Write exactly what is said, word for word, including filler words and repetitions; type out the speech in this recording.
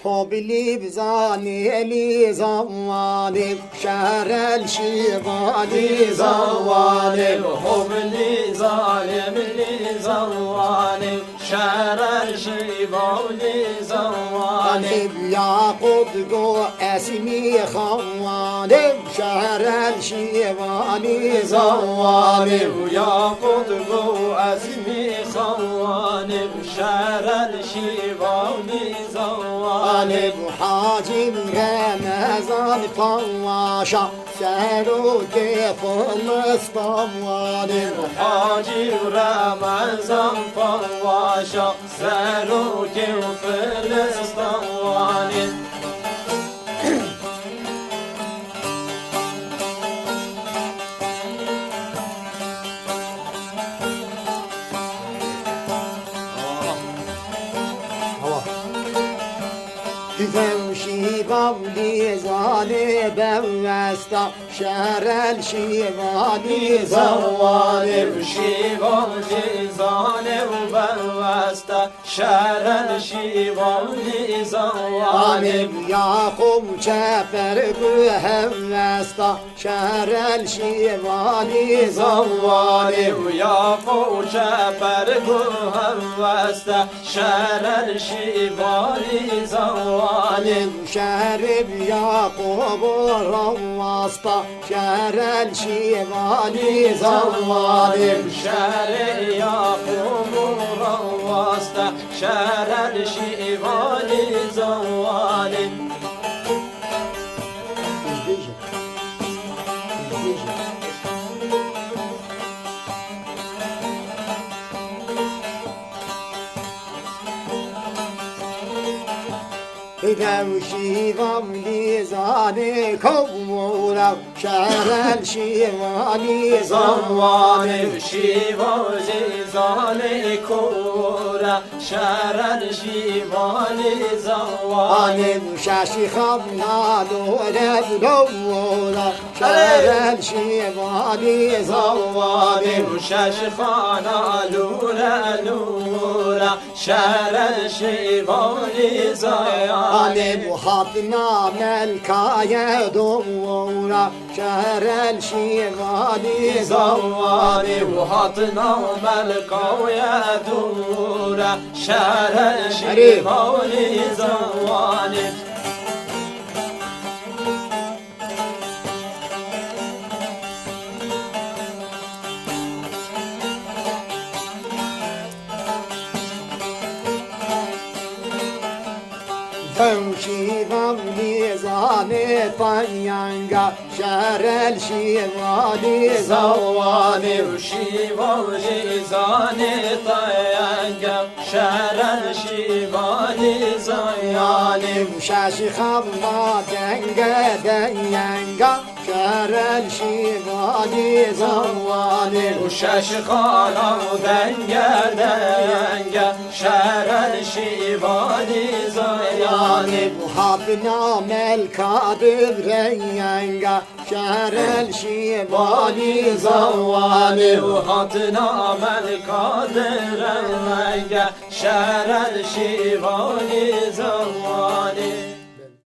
Hobli zalim li zalim, şerel şivalim li zalim. Hobli zalim li zalim, şerel şivalim li zalim. Yaqut go esmi xalim, şerel şivalim li zalim. Yaqut go esmi xalim, şerel şivalim li zalim. Hacî Remezan Paşa, serokê Filistan zalim. Hacî Remezan Paşa, serokê Filistan zalim. Hizem şîvav lîzanê bewesta, şerel şîvav lîzanê. Şîvav lîzanê û bewesta, şerel şîvav lîzanê. Yaqûb çeper bi hevesta, şerel şîvav lîzanê. Yaqûb çeper bi hevesta, şerel şîvav lîzanê. Şerê Yaqûb rawasta, şerel şîvav lîzanê. Şerê Yaqûb rawasta, şerel şîvav lîzanê. Dew şîvav lîzanê kowra, şerel şîvav lîzanê. Şîvav lîzanê kowra, şerel şîvav lîzanê. Şaşî xavna lore lora, şerel şîvav lîzanê. Şaşî xana lore lora, şerel şîvav lîzanê. Hatna melkaye dora, şerel şîvav lîzanê. Hatna melkaye dora, şerel şîvav lîzanê. Dew şîvav lîzanê tayanga, şerel şîvav lîzanê. Şîvav lîzanê tayanga, şerel şîvav lîzanê. Şaşî xavna denge denganga, şerel şîvav lîzanê. Şaşî xana denge denge, şerel şîvav lîzanê. Hatna melka bi renganga, şerel şîvav lîzanê. Hatna melka bi renganga, şerel şîvav lîzanê.